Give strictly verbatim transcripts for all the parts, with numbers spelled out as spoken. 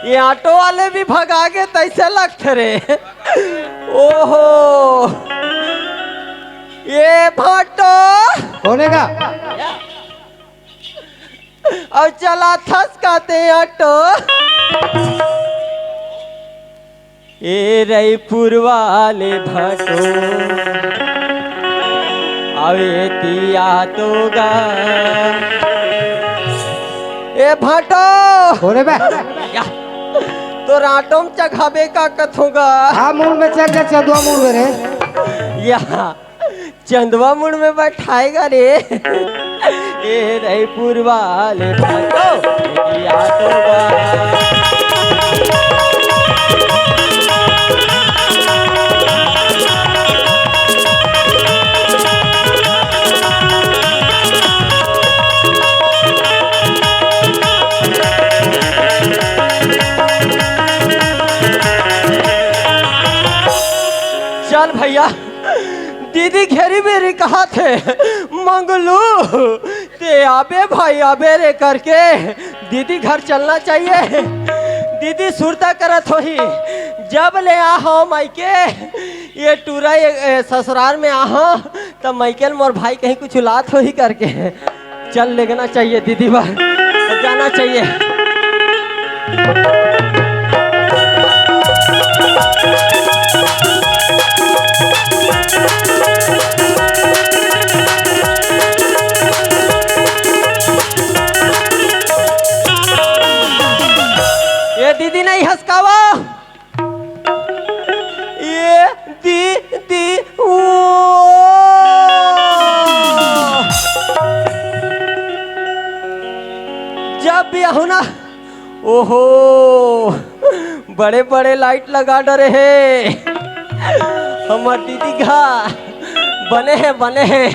ये ऑटो वाले भी भगा गे तइसे लगथे रे। ओहो, ये भाटो। कोने का? अउ चलाथस का ते ऑटो? ए रईपुर वाले भाटो, अउ एती आ तो गा। ए भाटो। कोने बे? या, तोर ऑटो म चघाबे का कथों गा। हाँ, मुड़ में चढ़ जा, चंदवा मुड़ में रे। या, चंदवा मुड़ में बैठाएगा रे। ए रईपुर वाले भाटो, या तो बा। चल भैया, दीदी घेरी बेरी कहाथे, मंगलू, ते आबे भाई, आबे रे करके दीदी घर चलना चाहिए। दीदी सुरता करत होही, जब ले आ हो मायके, ये टूरा ये, ए, ससुराल में आ हो, त मायके ल मोर भाई कहीं कुछ लात होही करके। चल लेगना चाहिए दीदी बर, जाना चाहिए। ये दीदी नहीं हंसकावा। ये दीदी, ओ। जब भी आहू ना, ओहो, बड़े-बड़े लाइट लगा डरे हे। हमर दीदी घा बने हे, बने हे।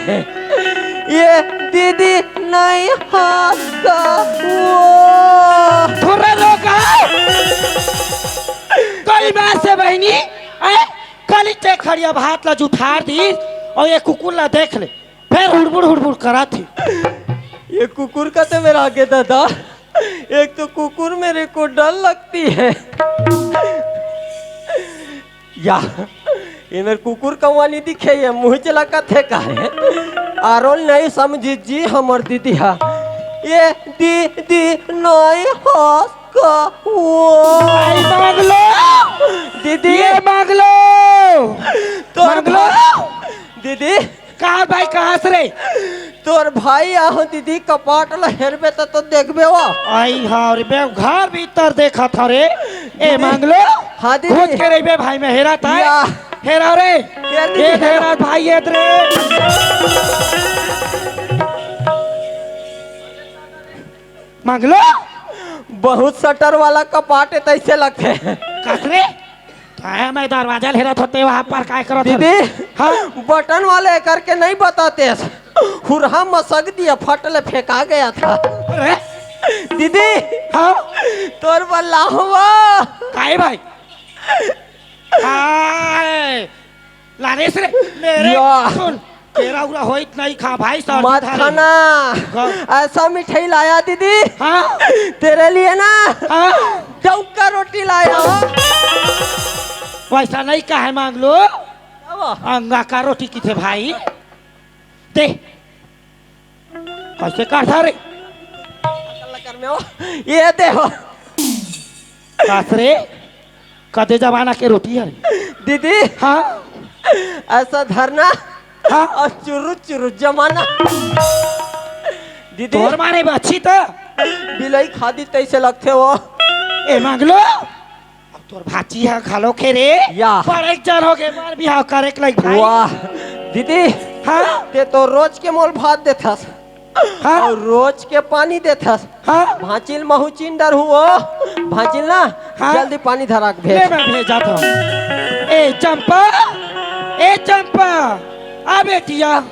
ये दीदी नहीं हंसकावा। थोड़ा रोका। कली मार से बहिनी, आए, कली ते खड़िया भात ला जुठार दी अउ ये कुकुर ला देख ले, फेर हुड़बुड़ हुड़बुड़ करत हे। ये कुकुर कते मेर आगे दादा, एक तो कुकुर मेरे को डर लगती है। या, ये मेर कुकुर कौवा नहीं दिखे, ये मुँह चला कथे का है। आरोल नहीं समझी जी हमर दीदी हा। ये दीदी नहीं हंसकावा। आई मांगलो। दीदी। ये मांगलो। तोर मांगलो। भा-, दीदी। कहाँ भाई, कहाँ से रे? तोर भाई आहो दीदी, कपाट ला हेरबे त तो देखबे वा। आई हा रे बे, घर भीतर देखा था रे। ए दीदी। मांगलो। हाँ दीदी। घुस के रहिबे भाई, मैं हेरा था। या। हेरा रे। ये दीदी ये हेरा। हेरा भाई, ये रे। मांगलो। बहुत शटर वाला कपाट हे, तइसे लगथे। कस रे? काहे मैं दरवाजा ल हेरत हों ते वहां पर काय करत हस? दीदी, हाँ? बटन वाले करके नहीं बताते। हुरहा मसक दिया, फट ले फेंका गया था। अरे? दीदी, हाँ? तोर बर लाहूं वो। काय भाई? हाय, लानेस रे, मेरे या। सुन, तेरा उरा होइत नहीं खा भाई, सर मत थारे। खाना। हाँ। ऐसा मिठाई लाया दीदी। हाँ। तेरे लिए ना। हाँ। डौका रोटी लाया हूँ। वैसा नहीं कहे मांगलो। क्या हुआ? अंगा का रोटी किथे भाई? दे। कैसे काटा रे? ये दे हो। कास रे, कदे जमाना के रोटी हरे। दीदी। हाँ। ऐसा धरना। हाँ। अउ चुरु चुरु जमाना। दीदी। तोर मारे बच्ची त। बिलाई खादी तइसे लगथे वो। ए मांगलो। अब तोर भाची ह घलो के रे। या। बड़े जन हो गे, मार बिहाव करे के लाइक भाई। वाह। दीदी। हाँ। ते तो रोज के मोल भात देथस। हाँ। अउ रोज के पानी देथस। हाँ। भांचिल महू चिन डरहूं वो। भांचिल ना। हाँ। जल्दी पानी धरा के भेज। ले मैं भेजत हूँ। ए चंपा, ए चंपा, आ बेटिया।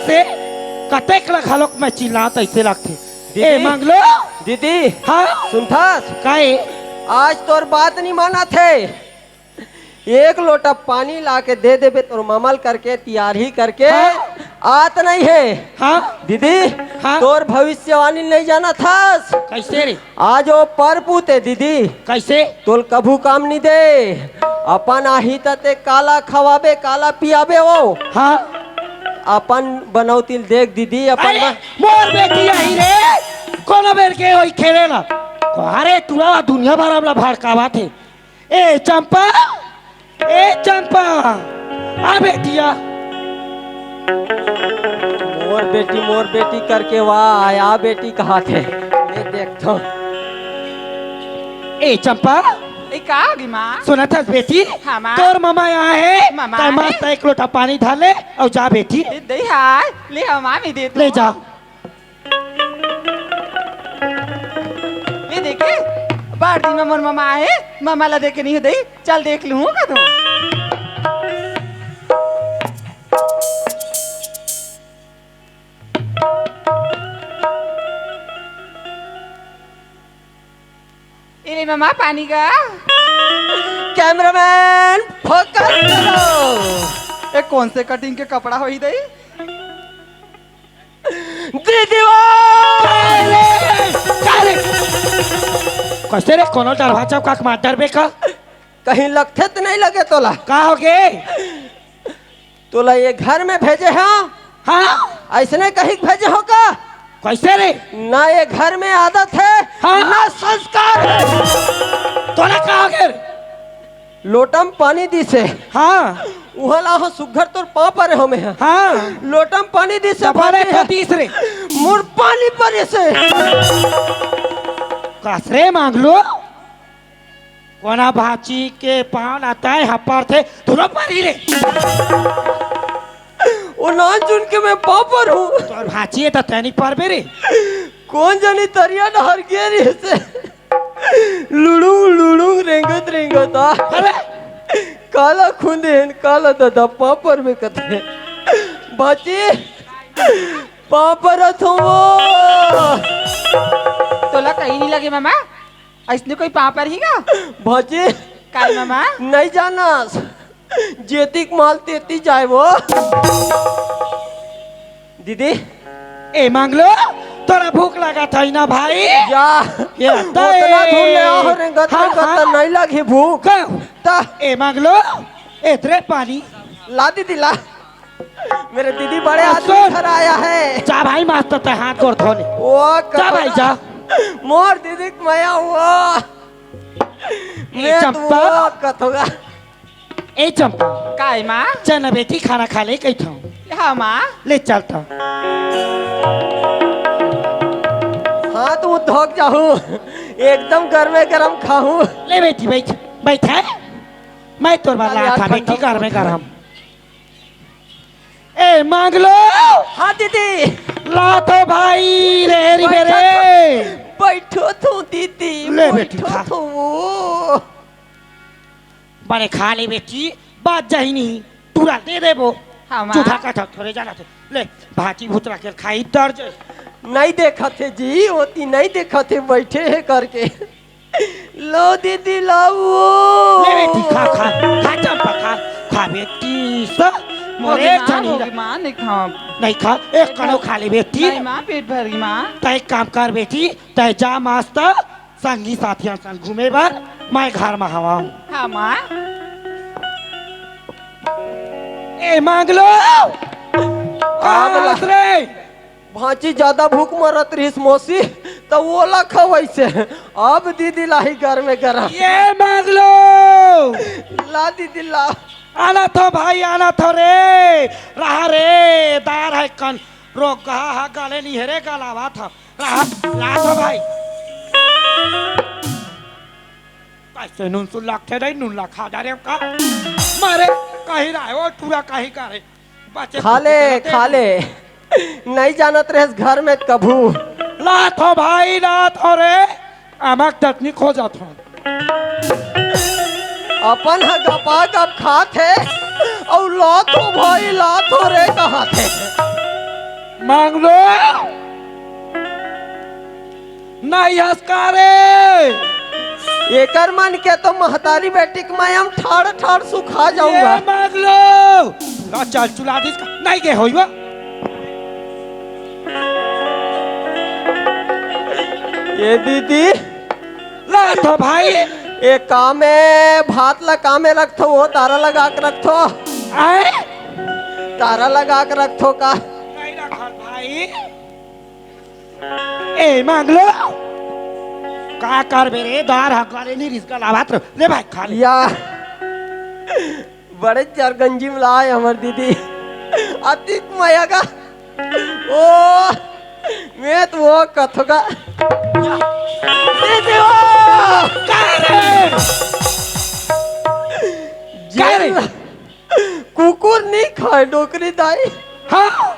से कतेक ला घलोक मैं चिल्लात अइसे लगथे। ए दीदी। मंगलू। दीदी। हाँ। सुनथस? काहे? आज तोर बात नहीं मानत हे। एक लोटा पानी ला के दे देबे तोर ममल करके, तियारी करके। हाँ। आत नहीं हे। हाँ। दीदी। हाँ। तोर भविष्यवाणी नहीं जानत हस। कैसे रे? आज वो परपूत हे दीदी। कैसे? तोल कभू काम नहीं दे। अपन आही त ते काला खवाबे, काला पियाबे वो। हाँ। अपन बनौती ल देख दीदी, अपन अरे, बन- मोर बेटी आही रे। कोनो बेर के होई खेले ला। अरे, टूरा दुनिया भर हमला भड़कावत हे। ए चंपा, ए चंपा, आ बेटिया। मोर बेटी, मोर बेटी करके वाह, आ बेटी कहाथे। मैं देखथों। ए चंपा। ए, का होगे माँ? सुनत हस बेटी? हाँ, माँ। तोर ममा आए हे। ममा तैं आए? मस्त एक लोटा पानी धर ले अउ जा बेटी। ए, दई हाय, ले हवा में दे ले तू। जा। ये देखे, बड़ दिन में मोर ममा आए, ममा ला देखे नहीं हो दई, चल देख लूँ का तू। ए ले ममा पानी का। कैमरामैन, फोकस करो। ए, कौन से कटिंग के कपड़ा होही दई? दीदी वो! काहे रे? काहे रे? कैसे रे, कोनो डरवा चौका के मार डरबे का? कहीं लगथे त नहीं लगे तोला? का होगे? तोला ये घर में भेजे हो? हाँ। ऐसने कहीं भेजे हो का? कैसे रे? ना ये घर में आदत है, हाँ। ना संस्कार है। तोला का होगे रे? लोटम पानी दिसे। हाँ। उहाँ ला हो सुग्घर तोर पाँव परे हो में। हाँ। लोटम पानी दिसे, दबा रे पानी तो दिस रे। मोर पानी परे से। कस रे मांगलू? कोना भाची के पाँव ला तैं हप्पर थे, तुरंत परी रे। ओ नान चुन के मैं पाँव पर हूँ। तोर भाची हे त तैं नहीं परबे रे। कौन जानी तरिया डहर गे रहिसे। लुड़ुंग लुड़ुंग रेंगत रेंगत आ। अरे! काला खुंदे हेन, काला ददा पाँव पर में कथे। भाची, पाँव परत हूँ वो। तोला कहीं नहीं लगे मामा? अइसने कोई पाँव परही का? भाची। काय मामा? नहीं जानस। जेतिक माल तेती जाए वो। दीदी। ए मांगलू, तोला भूख लागत हे ना भाई? जा। ये तो ओतना ए। धुन ले आहो रे, गत हाँ, गत हाँ। नहीं लगी भूख। का? ता। ए मांगलू, एतरे पानी। ला दीदी, ला। मेरे दीदी बड़े हाँ, आदमी सुन। घर आया है। जा भाई, मस्त ते हाथ गोड़ धो ले। वो जा भाई, कथोगा। जा। मोर दीदी के मया हुआ। ए मैं चंपा। तो वो कथोगा। ए चंपा। काय माँ? चल ना बेटी, खाना खा ले कही था। हाँ माँ। ले चल तो। हाँ, तू धोक जाहू। एकदम गरमे गरम खाहू। ले बेटी, बैठ, बैठ है। मैं तोर बाला अरे यार, था बेटी, ठंडा गरमे गरम। ए मांगलू। हाँ दीदी। ला तो भाई रे, री बैठो बेरे। तो, बैठो तो दीदी, ले बेटी, बैठो खा। तो। बने खा ले बेटी, बात जाही नहीं, टूरा दे देबो। हाँ, माँ। चूल्हा का थक थोड़े जाना थे। ले, भाजी भूत रखे खाई दर्ज। नहीं देखा थे जी, ओती नहीं देखा थे, बैठे है करके। लो दीदी, लाओ। ले बेटी, खा, खा, खा चंपा, खा, खा बेटी, स-, मोरे होगी माँ, छानी होगी ला। माँ, नहीं खाओ। नहीं खा, एक कनो खा ले बेटी। नहीं माँ, पेट भर गई माँ। तै एक काम कर बेटी, तै जा मस्त संगी साथियन संग घूमे बर, मैं घर में हवा हूँ। हाँ माँ। ए मांगलू, का बोला? आस रे। भांची ज्यादा भूख मरत रहिस मौसी, त ओला खवैसे। अब दीदी लाही गरमे गरम। ए मांगलू। ला दीदी ला। आना थो भाई, आना थो रे। रहा रे, दार है कन रोग गहा हा गाले नहीं है रे, गलावा था। रहा, ला थो भाई। कैसे नून सुन लागथे रे, नून ला खा जा रे का? मारे, कहीं रहे वो टूरा कहीं का रे। बचे खा ले, खा ले। नहीं जानत रहेस घर में कभू। ला थो भाई, ला थो रे। आमक चटनी खो जात हो। अपन ह गपा गप खात हे, अउ ला थो भाई, ला थो रे कहात हे। मांगलू, नहीं हस का रे? एकर मन के तो महतारी बेटी के माया म ठाड़ ठाड़ सुखा जाऊंगा। ए मांगलू, ला चल चुला दिस का, नहीं गे होई बा। ए दीदी, ला तो भाई। ए कामे भात ला कामे रखथो, वो तारा लगा के रखथो। आए? तारा लगा के रखथो का? नहीं रखल भाई। ए मांगलू, का करबे रे? दार हकवाले नी रिसका लावत रह। ले भाई, खा ले। या, बड़े चरगंजी में लाए हमर दीदी। अतिक मया का। ओ, मैं तो वो कथो का। दीदी ओ। का रे? का रे? जेल कुकुर नहीं खाए डोकरी दाई। हाँ।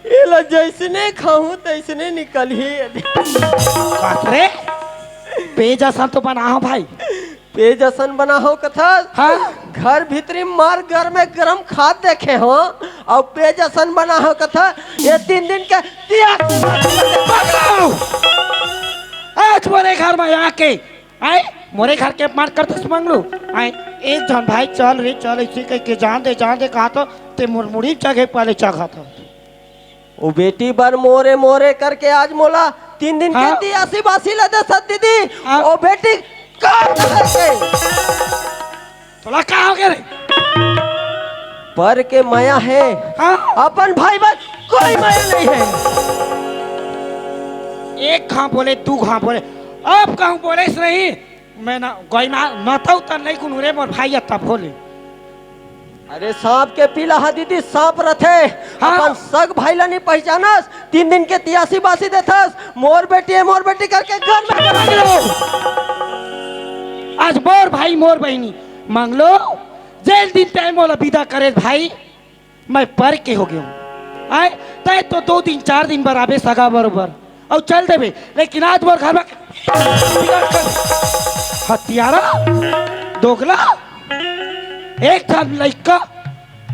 एला जैसने खाहूं तैसने निकलही। बाप रे, पेज असन तो बनाहो भाई। पेज असन बनाहो कथा। हाँ। घर भीतरी मार घर में गरम खाद देखे हो, अउ पेज असन बनाहो कथा। ये तीन दिन के तिया। पकड़ो। आज मोरे घर में आके आए, मोरे घर के अपमान करथस मांगलू। आए, एक झन भाई चल रे चल, ऐसे कह के जान दे, जान दे कहा तो ते मोर मुड़ी चघे पहले चघा था। ओ बेटी बर मोरे मोरे करके आज मोला तीन दिन के हाँ। तियासी बासी ला दे सत दीदी। हाँ। ओ बेटी का करके? तोला का हो गया रे? पर के मया है। हाँ। अपन भाई बर कोई मया नहीं है। एक घाव बोले, दू घाव बोले, अब कहूँ बोले से नहीं। मैं ना गोई मा नतौ त नहीं कुनु रे मोर भाई तब होले। अरे सांप के पीला हा दीदी, सांप रथे। हाँ। अपन सग भाई ला नहीं पहचानस, तीन दिन के तियासी बासी देथस, मोर बेटी है मोर बेटी करके घर में चला गयो। आज मोर भाई मोर बहिनी मांगलू, जेल दिन तय मोला विदा करे भाई। मैं पर के हो गयो हूँ। आए, तय तो दो दिन चार दिन बर आबे सगा बरोबर, अउ चल देबे, लेकिन आज मोर घर में हत्यारा, दोगला, एक ठन लइका,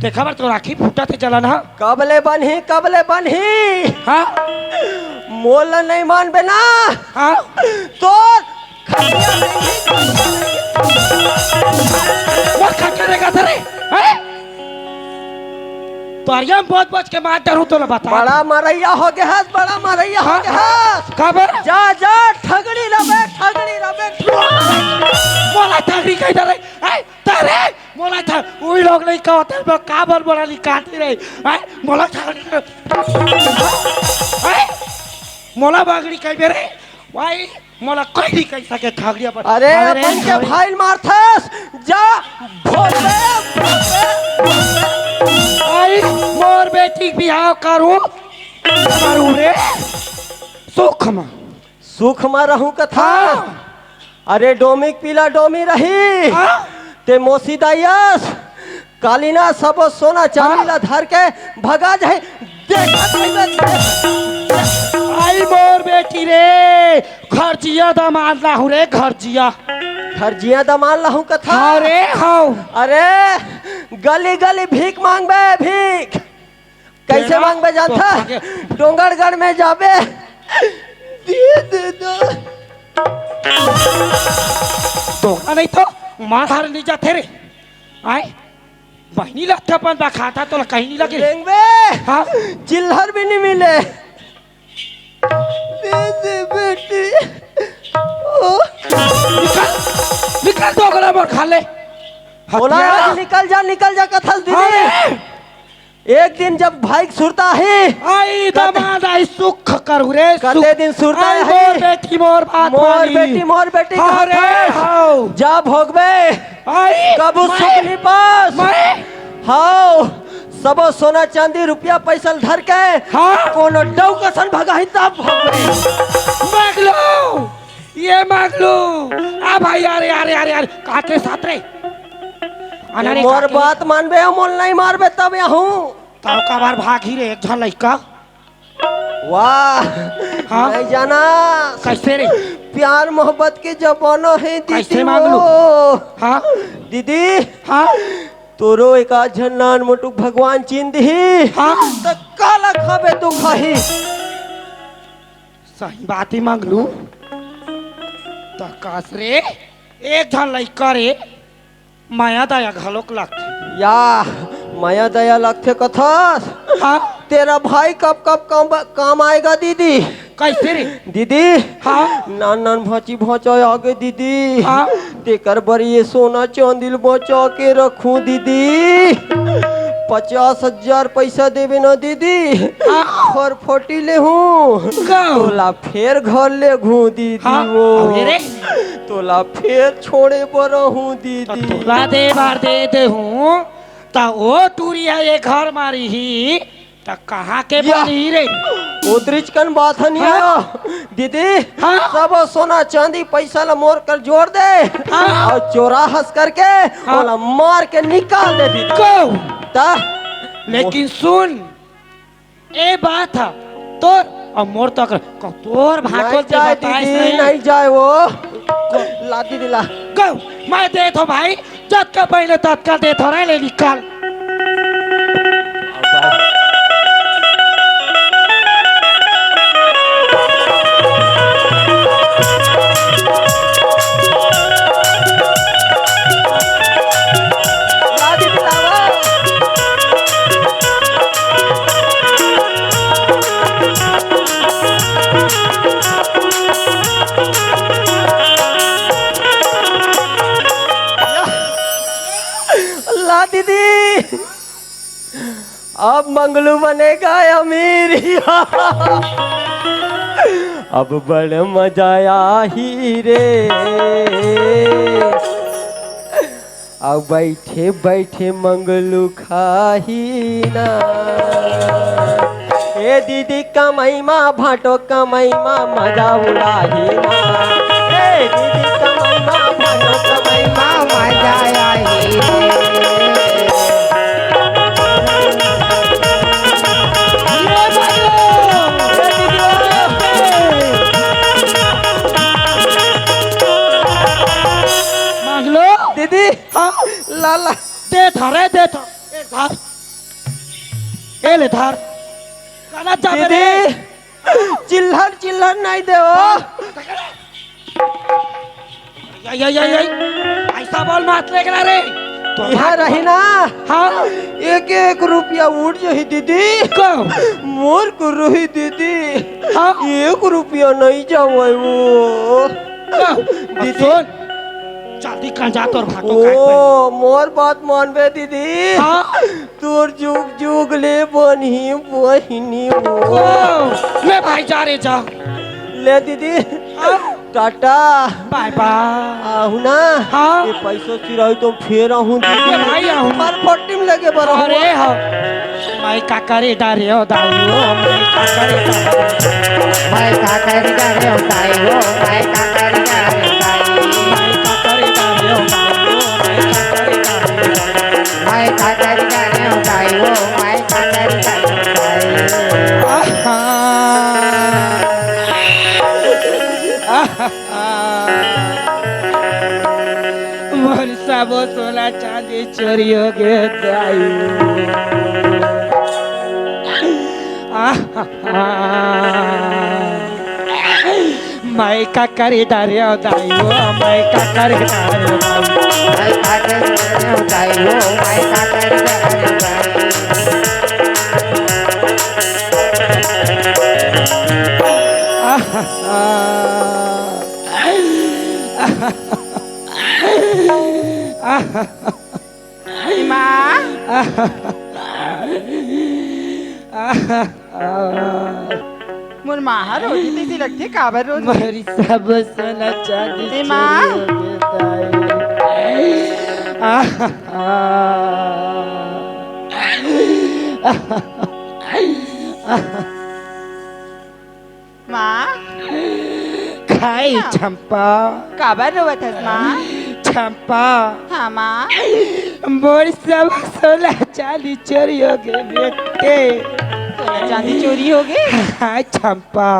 देखा बर तो राखी फूटा थे चलन हा। कब ले बनही, कब ले बनही? हाँ? मोला नहीं मानबे ना? हाँ? तोर मोर खक्का रे का रे? हैं? तोरिया में बोच बोच के मार डरू तोला बता। बड़ा मरैया हो गया हस, बड़ा मरैया हो हाँ? गया हस। काबर? जा, जा, ठगड़ी रबे, ठगड़ी रबे। मोला ठगड़ी कह दे रे। हैं? तारे, मोला ठग, उही लोग नहीं कहते, मैं काबर मोला निकालती रही। हैं? मोला ठगड़ी, हैं? मोला बगड़ी कह दे रे। भाई, मोला कोई नहीं कह सके ठगड़िया पर। अरे, अरे, अपन के भाई। भाई मारथस, जा, भोसड़े, भोसड़े। भाई, मोर बेटी के बिहाव करूँ, करूँ रे, सुख में। सुख में रहूँ कथा। हाँ। अरे, डोमी के पीला डोमी रही। हाँ। ते मोसी दायस, काली ना सबो सोना चांदी हाँ। ला धर के भगा जाए। देखत रहिबे। आई मोर बेटी रे, घर जिया दमांद लाहू रे, घर जिया। घर जिया दमांद लाहू कथा। हाँ रे, हाँ। अरे, गली गली भीख मांगबे, भीख। कैसे तेरा मांगबे जानथा? तो आगे। डोंगरगढ़ में जाबे। दे दे दो। दोगला नहीं तो मार हार नहीं जाथे रे। आए, बहिनी लगथे अपन बा खाता तो कहीं नहीं लगे। लेंगबे। हाँ? चिल्हर भी नहीं मिले। दे दे बेटी। ओ। निकल, निकल दोगला मोर खा ले। बोला हत्यारा। आज निकल जा, निकल जा कथस दीदी। अरे। एक दिन जब भाई के सुरता हे, आई कते दमांद आई सुख करू रे, कते सुख। दिन सुरता आई हे? मोर बेटी मोर बात मोर मानी। बेटी मोर बेटी हाँ रे, कहत हे। हाँ। जा भोगबे, आई, कबू मैं, सुख नहीं पास। मैं। हाँ, सबो सोना चांदी रुपया पैसा ल धर के, हाँ। कोनो डौक असन भगाही तब भोगबे। मांग लो, ये मांग लो। आ भाई, अरे, अरे, अरे, अरे, काटे साथ रे। अनारे मोर काटे। बात मानबे, मोल नहीं मारबे तब यहूँ। तब काबर भागही रे एक झन लइका? वाह, हाँ? नहीं जाना। कैसे रे? प्यार मोहब्बत के जमाना हे दीदी कैसे मांग लो? वो। हाँ? दीदी, हाँ? तोरो एक आध झन नान मोटू भगवान चीन दिही। हाँ? त काला खाबे तू खाही। सही बात ही मंगलू। त कस रे, एक झन लइका रे, मया दया घलोक लगथे। या, मया दया लगथे कथस? हाँ। तेरा भाई कब कब काम, काम आएगा दीदी? कैसे रे? दीदी, हाँ। नान नान भांची भांचा आगे दीदी। हाँ। तेकर बर ये सोना चांदी ल बचा के रखूं दीदी। पचास हजार पैसा देबे ना दीदी, हाँ। फरफटी लेहूं। का? तोला फेर घर लेगहूं दीदी हाँ, वो। अबे रे। तोला फेर छोड़े बर आहूं त दीदी। तोला दे बर दे देहूं, त ओ टूरी ह ये घर म रही, त कहाँ के या। बनी रे? ओतरीच कन बात ह निया। हाँ। दीदी, हाँ। सब सोना चांदी पैसा ला मोर कर जोर दे। हाँ। अउ चोरा हंस करके हाँ। ओला मार के निकाल दे दीदी। को? त लेकिन सुन, ए बात ह तोर अउ मोर तो कर, को तोर भाटो नहीं ते जाए बताइस दीदी, नहीं। नहीं जाए वो। ला दीदी ला। गो, मैं देथों भाई, जतका पहले ततका देथों रे, ले निकाल। ला दीदी ला वो। ला दीदी, अब मंगलू बनेगा अमीर। अब बड़ मजा आही रे। अउ बइठे बइठे मंगलू खाही ना। ए दीदी कमई मा भांटो कमई मा मजा उड़ाही ना। ए दीदी कमई मा भांटो कमई मा मजा आही। मंगलू। दीदी। हाँ। ला, ला। दे धर, ए, दे धर। ए, धर। ए, ले धर। गलत जाबे रे। दीदी, चिल्हर, चिल्हर नहीं देवो। या, या, या, या। ऐसा बोल मत ले गला रे। तो यहाँ भाग। रही ना। हाँ। एक, एक रुपया उठ जाही दीदी। कब? मोर को रही दीदी। हाँ। एक रुपया नहीं जावे वो। कब? दीदी। सुन। जल्दी कहाँ जा तोर भाटो काट पे। ओ, मोर बात मानबे दीदी। हाँ। तोर जुग जुग ले बनही बहिनी वो। ओ, ले भाई जा रे जा। ले दीदी। हाँ। टाटा। बाय बाय। आहू ना। हाँ। ये पैसो चिराई तो फेर आहू दीदी। ले भाई आहू। पर फट्टी में लगे बर आहू। अरे हाँ। मैं का करे डारे हो दाई हो, मैं का करे डारे हो। मैं का करे डारे हो दाई हो, मैं का करे डारे हो दाई। मैं का करे डारे हो दाई हो, मैं का करे डारे हो दाई। मैं का करे डारे हो दाई हो, मैं का करे डारे हो दाई। आहा। आहा। मोर सबो सोना चांदी चोरी हो गे दाई। आहा। मैं का करे डारे हो दाई हो, मैं का करे डारे हो दाई। मैं का करे डारे हो दाई हो, मैं का करे डारे हो दाई। आहा। माँ। मोर माँ ह रोही तइसे लगथे, काबर रोही? मोर सब सोना चांदी ए माँ। चोरी हो गे दाई। माँ। खाई ना। चंपा। काबर रोवत हस माँ? चंपा। हाँ माँ। मोर सब सोना चांदी चोरी हो गे बेटे। सोना चांदी चोरी हो गे? हाँ चंपा।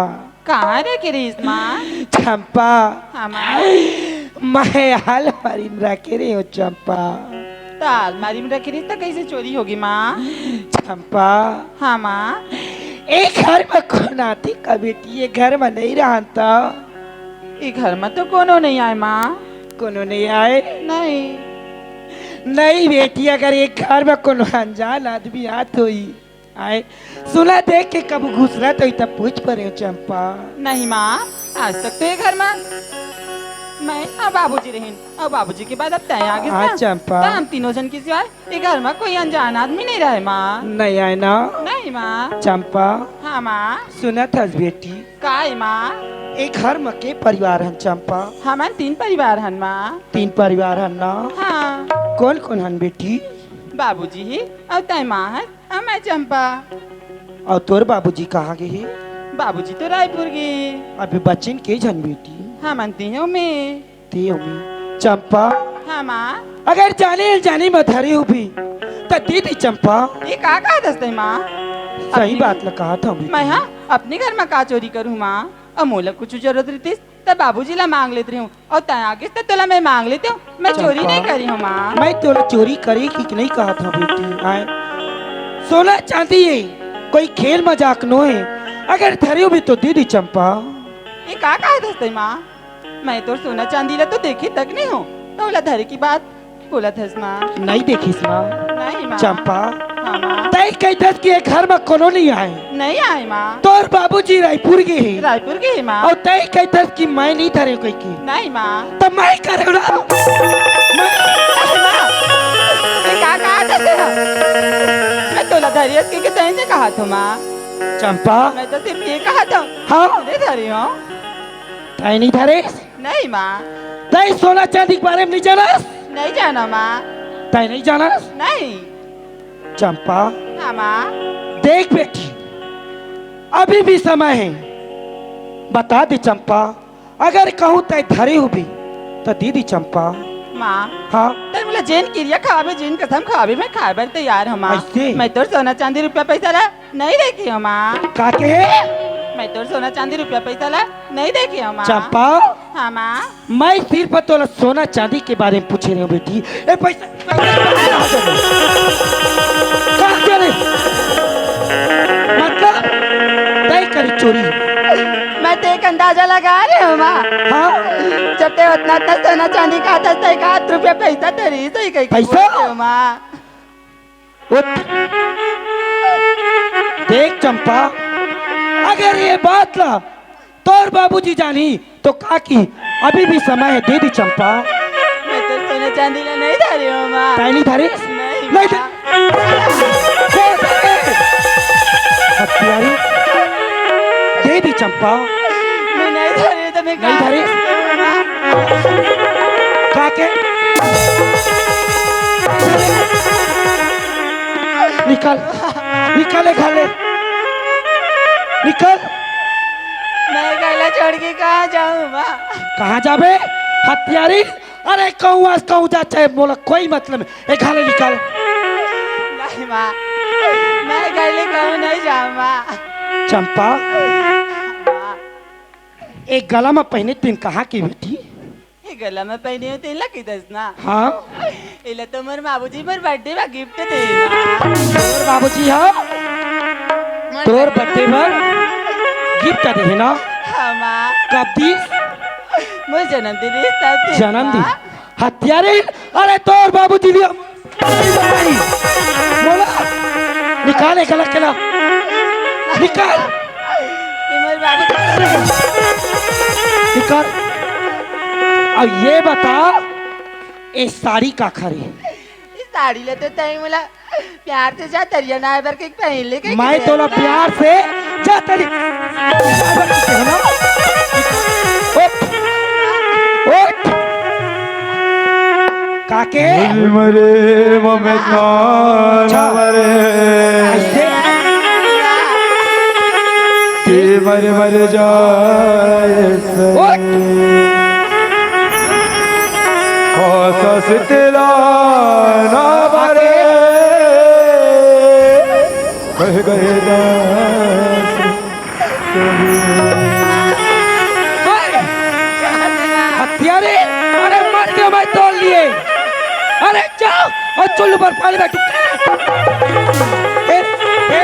कहाँ रखे रहिस माँ? चंपा। हाँ माँ। मैं अलमारी में रखे रहे हो चंपा। त अलमारी में रखे रहिस त कइसे चोरी होगे माँ? चंपा। हाँ माँ। ए घर म कोन आथे का बेटी? ए घर म नइ रहन त? ए घर म तो कोनो नइ आय माँ। कोनो नइ आय? नहीं। नहीं बेटी, अगर ए घर म कोनो अनजान आदमी आत होही, आय, सुना देख के कभू घुसरत होही त पूछ परेंव चंपा। नहीं माँ, आज तक तो ए घर म मैं अउ बाबूजी रहेन, अउ बाबूजी के बाद अब तैं आ गिस हाँ ना, चंपा। त हम तीनों झन के सिवाय ए घर म कोई अनजान आदमी नइ रहय माँ। नइ आय ना? नहीं माँ। चंपा। हाँ माँ। सुनत हस बेटी? का ए माँ? ए घर म के परिवार हन चंपा? हमन तीन परिवार हन माँ। तीन परिवार हन ना? हाँ। कोन कोन हन बेटी? बाबूजी ही, अउ तैं माँ हस, अउ मैं चंपा। अउ तोर बाबूजी कहाँ गे हे? बाबूजी तो रायपुर गे। अभी बचिन के झन बेटी? हमन तीनों में। ते ओमे चंपा। हाँ माँ। अगर जाने अनजाने म धरे होबे त दे दे चंपा। ए का कहत हस तैं माँ? सही अपनी बात ल कहत हँव बेटी। मैं हाँ अपने घर म का चोरी करहूँ माँ? अउ मोला कुछु जरूरत रहितिस त बाबूजी ला मांग लेत रहेंव, अउ तैं आ गिस त तोला मैं मांग लेतेंव। मैं चोरी चंपा। नहीं करे हँव माँ। मैं तोला चोरी करे के नहीं कहत हँव बेटी। आय, सोना चांदी ए कोई खेल मजाक नोहे। अगर धरे होबे त दे दे चंपा। ए का कहत हस तैं माँ? मैं तोर सोना चांदी ला तो देखे तक नहीं हँव, त ओला धरे के बात बोलत हस माँ। नहीं देखिस माँ। नहीं माँ। चंपा, हाँ माँ। तैं कहिथस कि ए घर म कोनो नहीं आय। नहीं आय माँ। तोर बाबूजी रायपुर गे हे। रायपुर गे हे माँ। अउ तैं कहिथस कि मैं नहीं धरेंव कहिके। नहीं माँ। त मैं करेंव ना। मैं नहीं माँ। ए का कहत हस? मैं तोला धरे हँव कहिके तैं नइ कहत हस माँ। चंपा। मैं तो सिर्फ ए कहत हँव। हाँ। नहीं धरे हँव। तैं नहीं धरेस? नहीं माँ। तैं सोना चांदी के बारे म नहीं जानस? नहीं जानँव माँ। तैं नहीं जानस? नहीं। चंपा। हाँ माँ। देख बेटी, अभी भी समय हे। बता दे चंपा, अगर कहूँ तैं धरे होबे त दे दे चंपा। माँ। हाँ। तैं मोला जेन किरिया खवाबे, जेन कसम खवाबे, मैं खाय बर तैयार हँव माँ। अइसे? मैं तोर सोना चांदी रुपया पैसा ला नहीं देखे हँव माँ। का कहे? मैं तोर सोना चांदी रुपया पैसा ला नहीं देखे हँव माँ। चंपा। हाँ माँ। मैं सिर्फ तोला सोना चांदी के बारे म पूछे रहेंव बेटी। ए पैसा, पैसा कहाँ चले? कहाँ चले? मतलब तैं करे चोरी। मैं तो एक अंदाजा लगा रहेंव माँ। हाँ। जब तैं ओतना ओतना सोना चांदी कहत हस, तैं एकाध रुपया पैसा धरे रहिस कहिके पैसा? बोल रहेंव माँ। उठ। देख चंपा, अगर ए बात ला तोर बाबूजी जानही त का कही? अभी भी समय हे, दे दे चंपा। मैं तो सोना चांदी ला नहीं धरे हँव माँ। तैं नहीं धरे? नहीं नहीं माँ। धरे। हत्यारी। दे दे चंपा। मैं नहीं धरे त मैं नहीं धरे। का के? निकल, निकल ए घर ले, निकल। मैं घर ला छोड़ के कहाँ जाहूँ माँ? कहाँ जाबे? हत्यारी। अरे कहूँ अस कहूँ जा, चाहे मोला कोई मतलब नहीं। ए घर ले निकल। नहीं माँ, मैं घर ले कहूँ नहीं जाहूँ माँ। चंपा। माँ। ए गला म पहिने तेन कहाँ के बेटी? ए गला म पहिने हँव तेन ला कहिथस ना। हाँ। एला तो मोर बाबूजी मोर birthday म gift दे हे ना। तोर बाबूजी ह? मोर तोर birthday म gift दे हे ना? हाँ माँ। कब दिस? मोर जन्मदिन रिहिस तब दिस माँ। जन्मदिन? हत्यारी, अरे तोर बाबूजी दिस। मोला निकाल ए गला के ला। निकाल। ये मोर बाबू। निकाल। अब ये बता, ए साड़ी काखर हे? ये साड़ी ला तो तैं मोला प्यार से जा तरिया नहाय बर कहिके पहिन ले कहिके मैं दे तोला ना। प्यार से जा तरी। उठ, उठ। काके? मरे ममे अच्छा। मरे। ऐसे? के मरे मरे जाए उठ। आसा से तेरा ना मरे। कह गए दास। हत्यारे, अरे मर के मैं तोड़ लिए। अरे जाओ और और पानी में टुक-, ए, ए।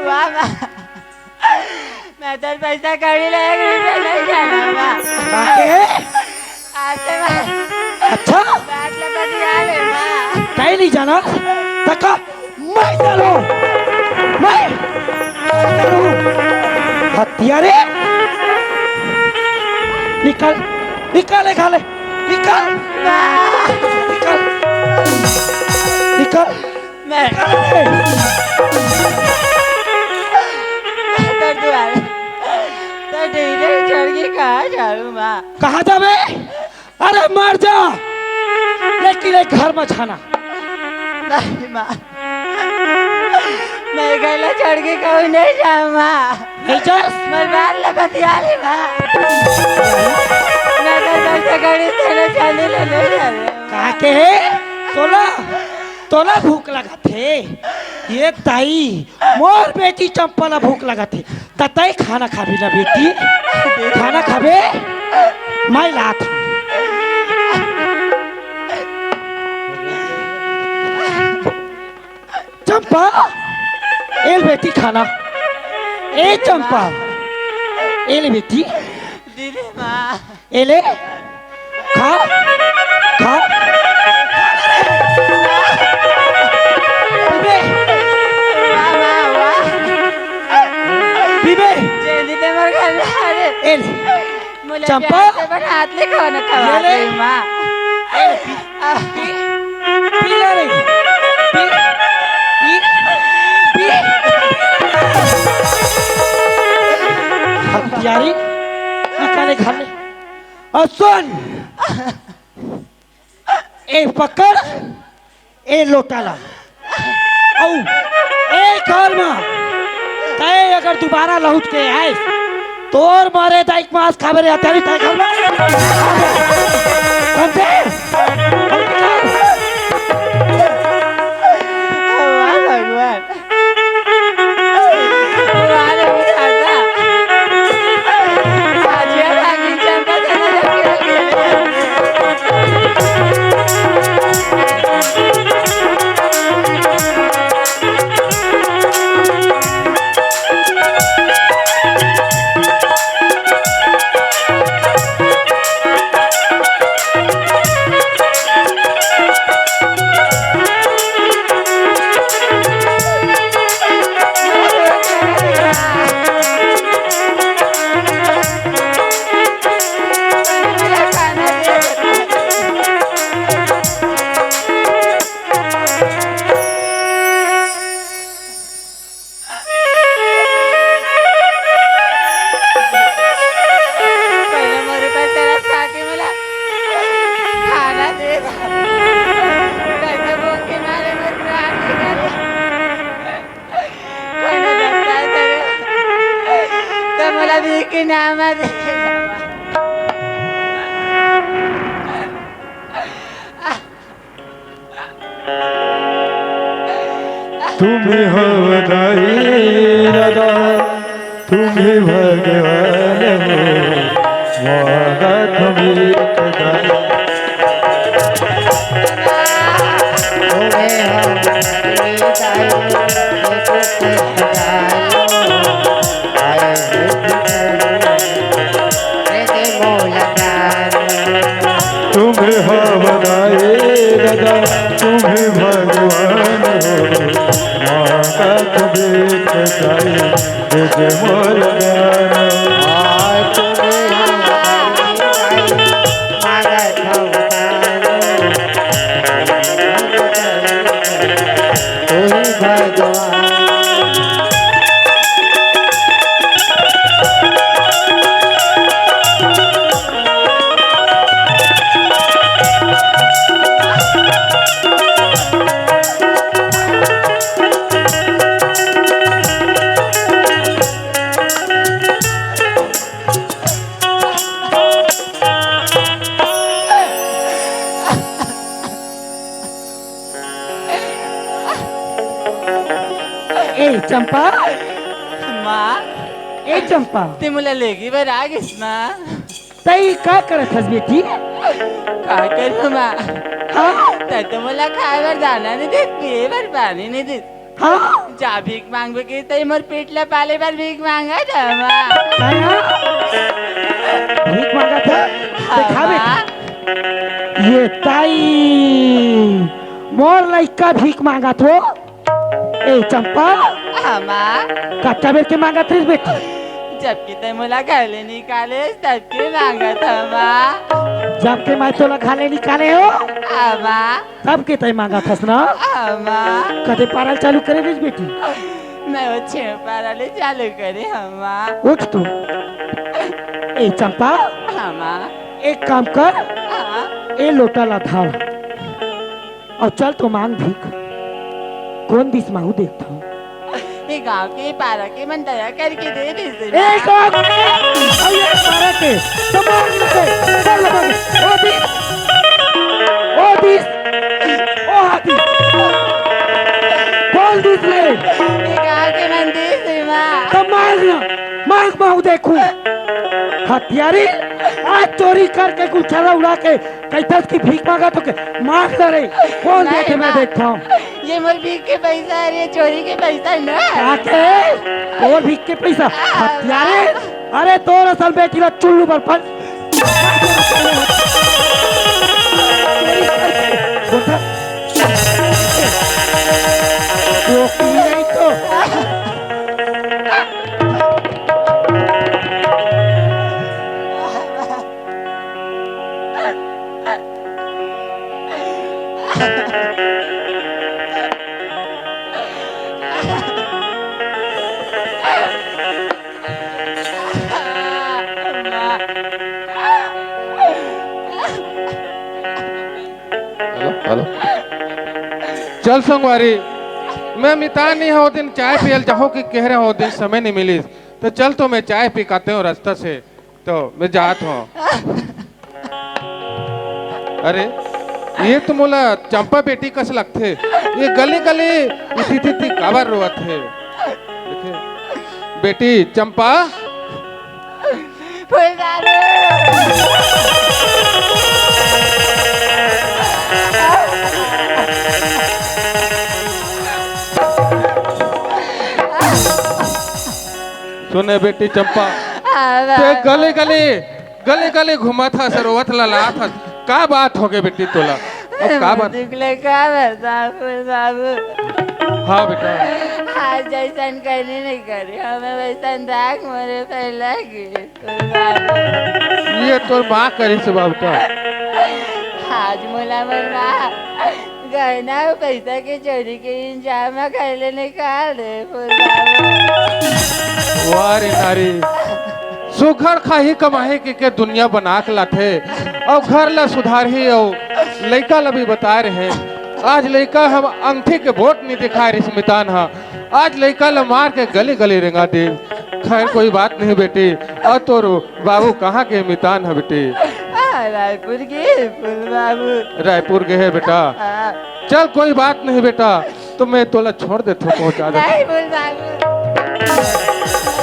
वाह, वाह। मैं तो पैसा कौड़ी ले एक रुपया नहीं जाना बा। काहे? आते बा। अच्छा? बात ले बतिया ले बा। काहे नहीं जाना? तका मैं चलो। मैं चलो। हत्यारे। निकल, निकल, निकाले। निकल। बा। निकल। निकल। मैं तो दुआरे, तो डीले चढ़ के कहाँ जाऊँ माँ? कहाँ जाबे? अरे मर जा, लेकिन एक घर में जाना। नहीं माँ, मैं गला चढ़ के कहूँ नहीं जाऊँ माँ। नहीं जा? मैं बाल ले बतिया ले माँ। मैं तो पैसा कौड़ी तेरे चांदी ले ले जा रहे। का के? तोला, तोला भूख लगत हे? ये ताई, मोर बेटी चंपा ला भूख लगत हे। त तैं खाना खाबे ना बेटी? खाना खाबे? मैं लात हूँ। चंपा, ए ले बेटी खाना। ए चंपा, ए ले बेटी। दीदी माँ। ए ले, खा, खा। पीबे। वाह, वाह, वाह। पीबे। जल्दी ते मर गया, अरे। ए ले। मुझे चंपा। प्यार से बना हाथ ले खाना खवा ये ले। दे, माँ। ए ले, पी, पी, पी ले रे। पी, पी, पी। हत्यारी, निकाले खा ले। और सुन, ए पकड़, ए लोटा ला। अउ ए घर म तैं अगर दोबारा लहुट के आए, तोर मरे दाई के मांस खाबे रे हत्यारी तैं घर म। समझे? वाह भगवान। पहले मोर ऊपर तरस खा के मोला खाना दे। कैसे भूख के मारे मैं प्राण निकाले। कोनो दस्ता करे। तो मोला भी के नाम आ दे। तुम्ही हव दाई दादा, तुम्ही भगवान हो, मांगत हवे दाई। तुम्ही हव दाई दादा, तुम्ही हव दाई दादा, तुम्ही भगवान हो, मांगत हवे दाई, दे दे मोर गाना। ए चंपा, माँ, ए चंपा, ते मोला लेगे बर आ गिस माँ। तई का करत हस बेटी? का करूँ माँ? हाँ? तै तो मोला खाए बर दाना नहीं देत, पिए बर पानी नहीं देत। हाँ? जा भीख मांगबे के, तई मोर पेट ला पाले बर भीख मांगत हस माँ। हाँ? भीख मांगत हस? हाँ, देखा बेटी। माँ। ये ताई, मोर लइका भीख मांगत हो। ए चंपा, हाँ माँ। कतका बेर के मांगत रहिस बेटी? जबकि तै मोला घर ले निकाले, तब के मांगत हस माँ। जब के मैं तोला घर ले निकाले हो? हाँ माँ। तब के तै मांगत हस ना? हाँ माँ। कदे पारा ले चालू करे रहिस बेटी? मैं वो छेव पारा ले चालू करे हँव माँ। उठ तू। ए चंपा, हाँ माँ। एक काम कर, हाँ। ए लोटा ला धर। अउ चल तो मांग भीख। कोन दिस माहू देखथव। ए गांव के पारा के मन दया करके दे दिस ए ना। गांव के, अउ ए पारा के, तो मांग ले, चल मांग। ओ दिस, ओ दिस, ओ हाथी। कोन दिस रे। ए गांव के मन दिस ना। तो मांग ना, मांग माहू देखू। हत्यारी, आज चोरी करके गुलछरा उड़ा के कहिथस कि भीख मांगत हो के, मांग ना रे, कोन देथे मैं देखथव। ये मोर भीख के पैसा हे, ये चोरी के पैसा ना। का के? तोर भीख के पैसा? हत्यारे? अरे तोर असल बेटी ला चुल्लू बर फल। वो की नहीं तो। Hello, hello. चल संगवारी, मैं मितान नहीं हँव, ओ दिन चाय पियल जाहूँ कि कहे रहेंव, ओ दिन समय नहीं मिलिस। तो चल तो मैं चाय पी के आते हँव रस्ता से। तो मैं जात हँव। अरे, ये तो मोला चंपा बेटी कस लगथे। ये गली गली इति इति इति काबर रोवत हे? देखे, बेटी चंपा। फूलबाबू। सुने बेटी चंपा, हाँ, ते बाबू। गली गली, गली गली घूमत हस, रोवत ललात हस, का बात होगे बेटी तोला? अब का बात? दुख ले का बता फूलबाबू। हाँ बेटा। आज जैसन करनी नहीं करी, हमें वैसन दाग मोरे फैला गे। ये तोर माँ करिस बाबू का? आज मोला मोर माँ गहना अउ पैसा के चोरी के इंतजाम कर लेने का रे फूलबाबू। वाह रे नारी, सुघर खाही कमाही के, के दुनिया बना के लाथे, अउ घर ला सुधारही अउ लइका ला भी बताए रहे। आज लइका हम अंगठी के वोट नहीं दिखाए रिस मितान हा। आज लइका ल मार के गली गली रेंगा दे। खैर कोई बात नहीं बेटी, अउ तोर बाबू कहाँ के मितान है बेटी? आ, रायपुर के फूल बाबू। रायपुर के है बेटा। हाँ। चल कोई बात नहीं बेटा, तो मैं तोला छोड़ देथों, पहुंचा देथों। नहीं, बोल बाबू।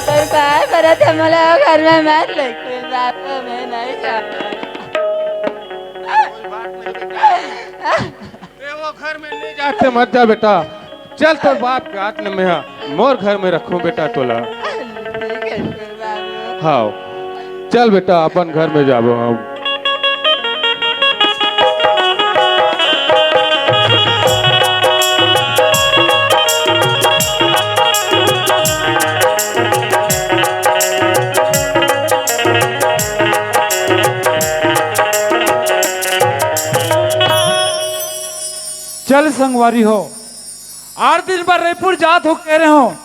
पर बार परत है, मोला घर में मत लेके बाबू, मैं नहीं जाऊँ। कोई बात नहीं बेटा। ते वो घर में नहीं जाते, मत जा बेटा। चल, तोर बाप के हाथ में मैं हा, मोर घर में रखूं बेटा तोला। ठीक है, फिर बाबू। हाँ, चल बेटा, अपन घर में जाबो हम। चल संगवारी हो, आठ दिन बर रइपुर जात हो कहे रहेंव,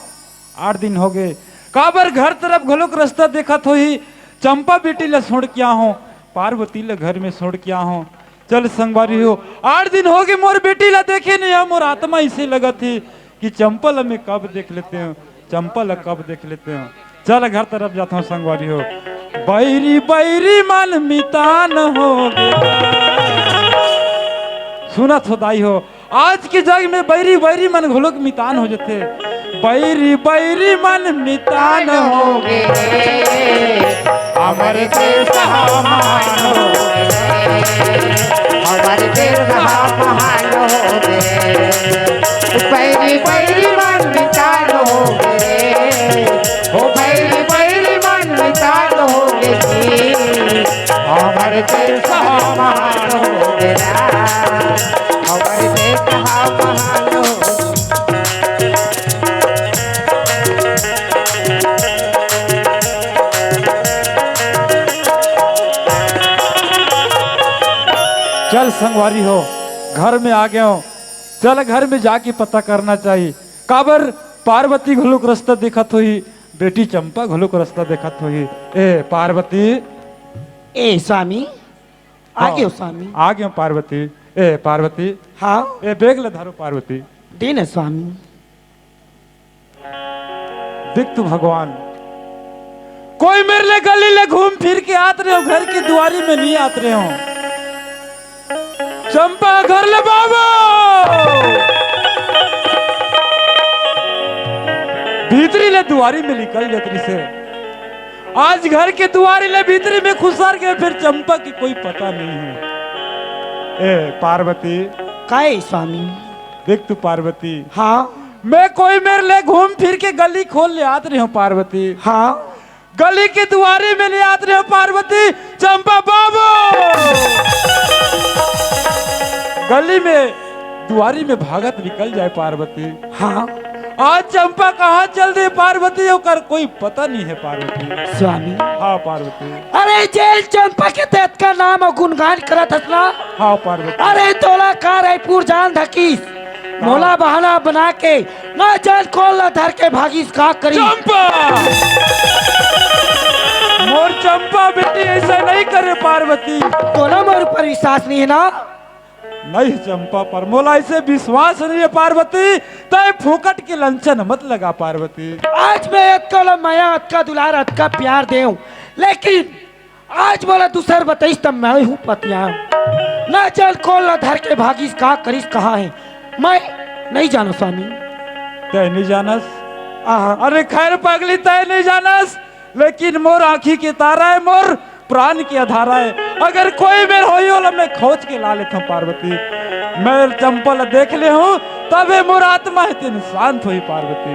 आठ दिन होगे, काबर घर तरफ घलोक रस्ता देखत होही, चंपा बेटी ला छोड़ के आए हों, पार्वती ला घर में छोड़ के आए हों। चल संगवारी हो, आठ दिन होगे मोर बेटी ला देखे नइ हंव, मोर आत्मा अइसे लगत हे कि चंपा ला मैं कब देख लेतेंव, चंपा ला कब देख लेतेंव। चल घर तरफ जाथंव संगवारी हो। बैरी बैरी मन मितान होगे। सुनत हो दाई हो, आज के जग में बैरी बैरी मन घलोक मितान हो जथे। बैरी बैरी मन मितान होगे। हमर देश हा महान होगे। हमर देश हा महान होगे। बैरी बैरी मन मितान होगे। ओ बैरी बैरी मन मितान होगे जी। हमर देश हा महान होगे। हमर देश हा महान होगे। चल संगवारी हो, घर में आ गेंव। चल घर में जाके पता करना चाही। काबर पार्वती घलोक रस्ता देखत होही, बेटी चंपा घलोक रस्ता देखत होही। ए पार्वती। ए स्वामी, आ हाँ। गेंव स्वामी। आ गेंव पार्वती। ए पार्वती। हाँ। ए बेग ल धरो पार्वती। दे न स्वामी। देख तो भगवान, कोई मेर ले गली ले घूम फिर के आत रहेंव, घर के दुवारी में नइ आत रहेंव। चंपा घर ले बाबू भीतरी ले दुवारी में निकल जात रहिसे। आज घर के दुवारी ले भीतरी में खुसर गे, फेर चंपा के कोई पता नइ हे। ए पार्वती। काय स्वामी? देख तो पार्वती। हाँ। मैं कोई मेर ले घूम फिर के गली खोल ले आत रहेंव पार्वती। हाँ। गली के दुवारी में नइ आत रहेंव पार्वती, चंपा बाबू। गली में दुवारी में भागत निकल जाय पार्वती। हाँ। आज चंपा कहाँ चल दे पार्वती, ओकर कोई पता नइ हे पार्वती। स्वामी। हाँ पार्वती। अरे जेन चंपा के ते अतका नाम अउ गुणगान करत हस ना। हाँ पार्वती। अरे तोला का रइपुर जान धकिस, मोला बहाना बना के ना जान कोन ला धर के भागिस का करी। चंपा! मोर चंपा बेटी अइसे नइ करे पार्वती। तोला मोर ऊपर विश्वास नइ हे ना? नहीं चंपा, पर मोला अइसे विश्वास नइ हे पार्वती। तैं फोकट के लंचन मत लगा पार्वती। आज मैं अतका ला मया, अतका दुलार, अतका प्यार देंव, लेकिन आज मोला दूसर बताइस त मैं हूँ पतिया। ना जान कोन ला धर के भागिस, का करिस, कहाँ हे, मैं नइ जानंव स्वामी। तैं नइ जानस? आहा। अरे खैर पगली, तैं नइ जानस, लेकिन मोर आँखी के तारा हे, मोर प्राण के अधारा हे। अगर कोई मेर होही ओला मैं खोज के ला लेथंव पार्वती। मैं चंपा ला देख ले हूँ, तभे मोर आत्मा हे तेन शांत होही पार्वती।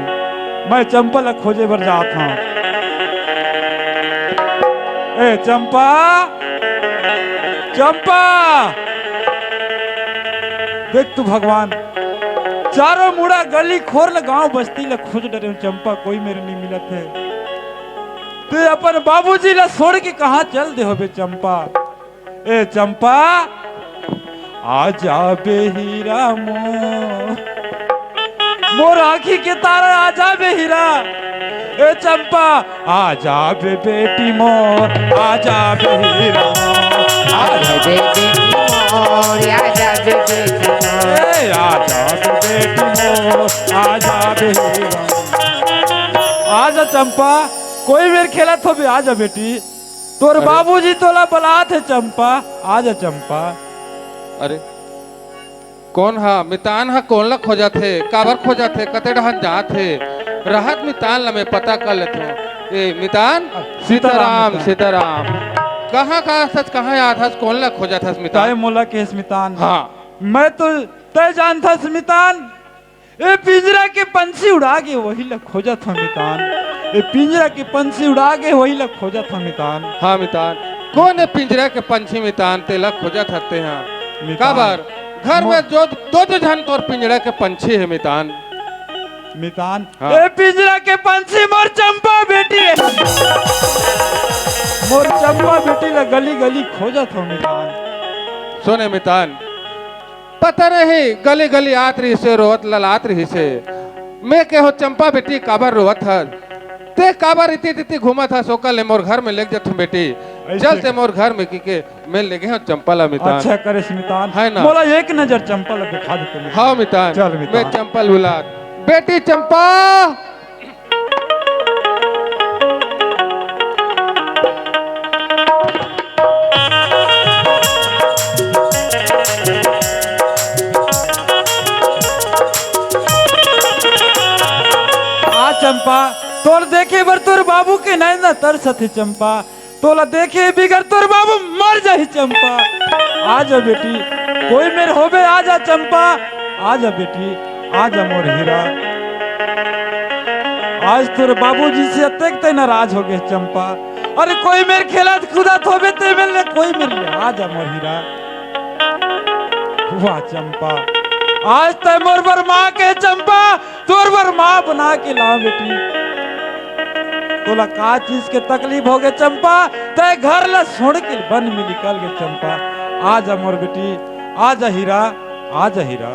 मैं चंपा ला खोजे बर जात हंव। ए चंपा, चंपा, देख तो भगवान, चारों मुड़ा गली खोर ल गांव बस्ती ल खोज डरेंव चंपा, कोई मेर नइ मिलत हे। तैं अपन बाबूजी ल छोड़ के कहाँ चल दे होबे चंपा? ए चंपा, आजा बे हीरा मोर, मोर आँखी के तारा, आजा बे हीरा। ए चंपा, आजा बे बेटी मोर, आजा बे हीरा मोर, आजा बे बेटी मोर, आजा बे बेटी मोर। ए, आजा बे बेटी मोर, आजा बे हीरा मोर। आजा चंपा, कोई मेर खेलत होबे, आजा बेटी। तोर अरे। बाबूजी तोला बलात हे चंपा, आजा चंपा। अरे, कोन ह मितान ह कोन ल खोजत हे, काबर खोजत हे, कते डहन जात हे, रहत मितान ल मैं पता कर लेथों। ए मितान, सीताराम, सीताराम, मितान। सीताराम। कहाँ, कहाँ सच, कहाँ जात हस, कोन ल खोजत हस मितान? तय मोला केस मितान। हाँ। मैं तो तय जानथस मितान, ए पिंजरा के पंछी उड़ा गे, वही ल खोजत हंव मितान। ए पिंजरा के पंछी उड़ा गे, वही ल खोजत हंव मितान। हाँ मितान, कोन ए पिंजरा के पंछी मितान, तेला खोजत हस तेहा? मितान। काबर? घर में दो, दो, दो झन तोर पिंजरा के पंछी हे मितान। मितान, हाँ। ए पिंजरा के पंछी मोर चंपा बेटी हे। मोर चंपा बेटी ल गली गली खोजत हंव मितान। सुन ए मितान, पता नहीं, गली गली आत रहिसे, रोवत ललात रहिसे। मैं केहों चंपा बेटी काबर रोवत हस? तें काबर इति तिति घूमत हस? ओकर ले मोर घर में लेग जथों बेटी। ऐसे चल तें का? मोर घर में, कहिके मैं लेगे हंव चंपा ला मितान। अच्छा करेस मितान। है ना? मोला एक नजर चंपा ला दिखा दे तैं मितान। हाँ मितान। चल मितान। मैं चंपा ल बुलात। बेटी चंपा। आ चंपा, तोर देखे बर तोर बाबू के नैना तरसत हे चंपा। तोला देखे बिगर तोर बाबू मर जाही चंपा। आ जा बेटी, कोई मेर होबे, आ जा चंपा। आ जा बेटी, आ जा मोर हीरा। आज तोर बाबूजी से अतेक तैं नाराज हो गे चंपा। अरे कोई मेर खेलत कूदत होबे तैं मेर ले, कोई मेर ले, आ जा मोर हीरा। वाह चंपा, आज तैं मोर बर माँ के चंपा, तोर बर माँ बना के लांव बेटी। तोला का चीज के तकलीफ हो गे चंपा? तैं घर ला छोड़ के बन में निकल गे चंपा। आ जा मोर बेटी, आ जा हीरा, आ जा हीरा।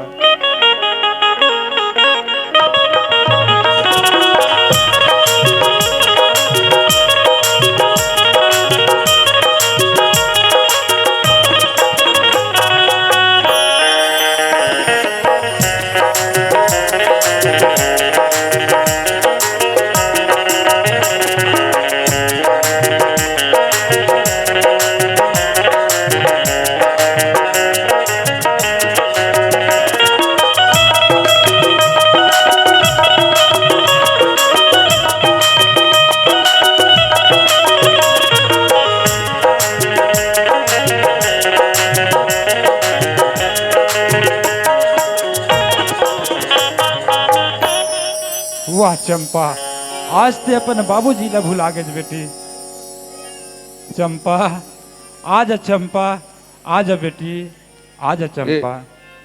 वाह चंपा, आज तैं अपन बाबूजी ला भुला गेस बेटी। चंपा, आ जा चंपा, आ जा बेटी, आ जा ए, चंपा।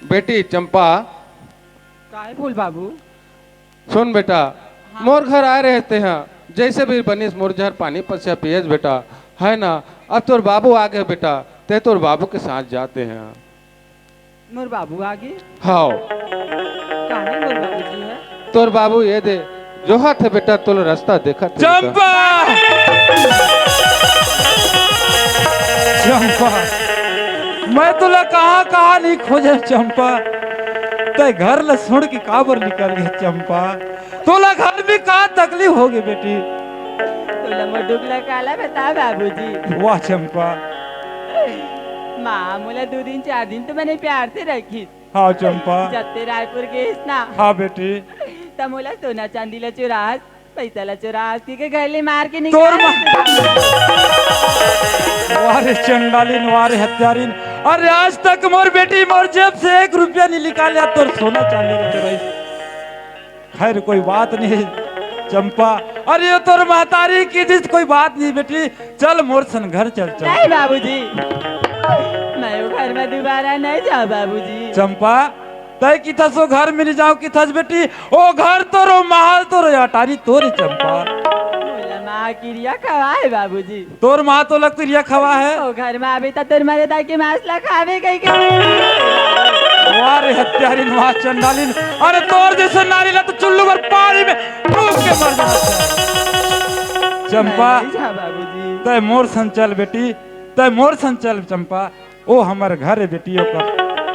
बेटी चंपा। काय बोल बाबू? सुन बेटा, हाँ। मोर घर आए रहेस तेहा, जैसे भी बनिस मोर जहर पानी पसिया पियेस बेटा, है ना? अब तोर बाबू आ गे बेटा, तैं तोर बाबू के साथ जा तेहा। मोर बाबू आ गे? हाव। काहे मोर बाबूजी हे? तोर बाबू ये दे, जोहत हे बेटा, तोला रस्ता देखत हे बेटा। चंपा! चंपा, मैं तोला कहाँ कहाँ नहीं खोजे चंपा, तैं घर ला छोड़ के काबर निकल गे चंपा? तोला घर में का तकलीफ हो गे बेटी? तोला मोर दुख ला काला बता बाबूजी। वाह चंपा। माँ मोला दू दिन चार दिन तो मने प्यार से रखिस। हाँ चंपा। जब तैं रायपुर गेस ना। हाँ बेटी। त मोला सोना चांदी ला चुरास, पैसा ला चुरास, कहिके घर ले मार के निकाल। तोर माँ। वाह रे चंडालिन, वाह रे हत्यारिन। अरे आज तक मोर बेटी मोर जेब से एक रुपया नहीं निकाले, तोर सोना चांदी ला चुराइस। खैर कोई बात नहीं चंपा। अरे ये तोर महतारी किहिस, कोई बात नहीं बेटी, चल मोर सन घर चल, चल। नहीं बाबूजी, मैं वो घर में दोबारा नहीं जाऊँ बाबूजी। चंपा, तैं किथस ओ घर में नहीं जाऊँ किथस बेटी, ओ घर तोर, ओ महल तोर, ओ अटारी तोर हे चंपा। मोला माँ किरिया खवाए बाबूजी। तोर माँ तोला किरिया खवाए हे? ओ घर में आबे त तोर मरे दाई के मांस ला खाबे कहिके। वाह रे हत्यारिन, वाह चंडालिन। अरे तोर जैसे नारी ला तो चुल्लू भर पानी में डूब के मर जाना चाहिए। चंपा, नहीं जा बाबूजी। तैं मोर संग चल बेटी, तैं मोर संग चल चंपा। ओ हमर घर हे बेटी ओकर,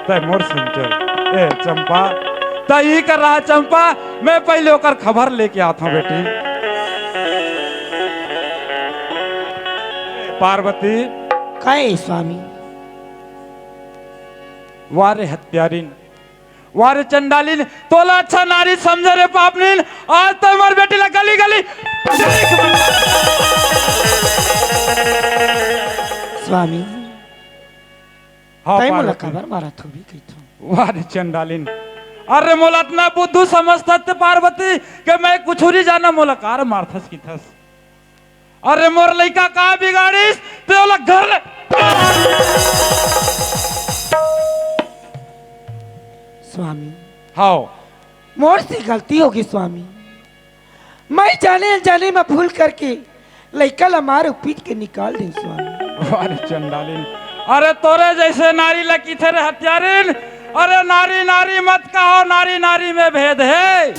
तैं मोर संग चल। ए चंपा, तैं ई कर रहा चंपा, मैं पहले ओकर खबर लेके आत हूँ बेटी। पार्वती। काय स्वामी? वाह रे हत्यारिन, वाह रे चंडालिन, तोला अच्छा नारी समझे रे पापनिन। आज तो हमर बेटी ला गली गली। स्वामी, हाँ, तै मोला पार्वती। काबर मारत होबे कहिथों? वाह रे चंडालिन, अरे मोला अतना बुद्धू समझथस ते पार्वती के मैं कुछु नहीं जाना, मोला कार मारथस किथस। अरे मोर लइका का बिगाड़िस ते ओला घर ले। स्वामी, हाव। मोर से गलती होगे स्वामी, मैं जाने अनजाने में भूल करके लइका ला मार पीट के निकाल दे स्वामी। अरे चंडालिन, अरे तोरे जैसे नारी ला किथे रे हत्यारिन। अरे नारी नारी मत कहो, नारी नारी में भेद है।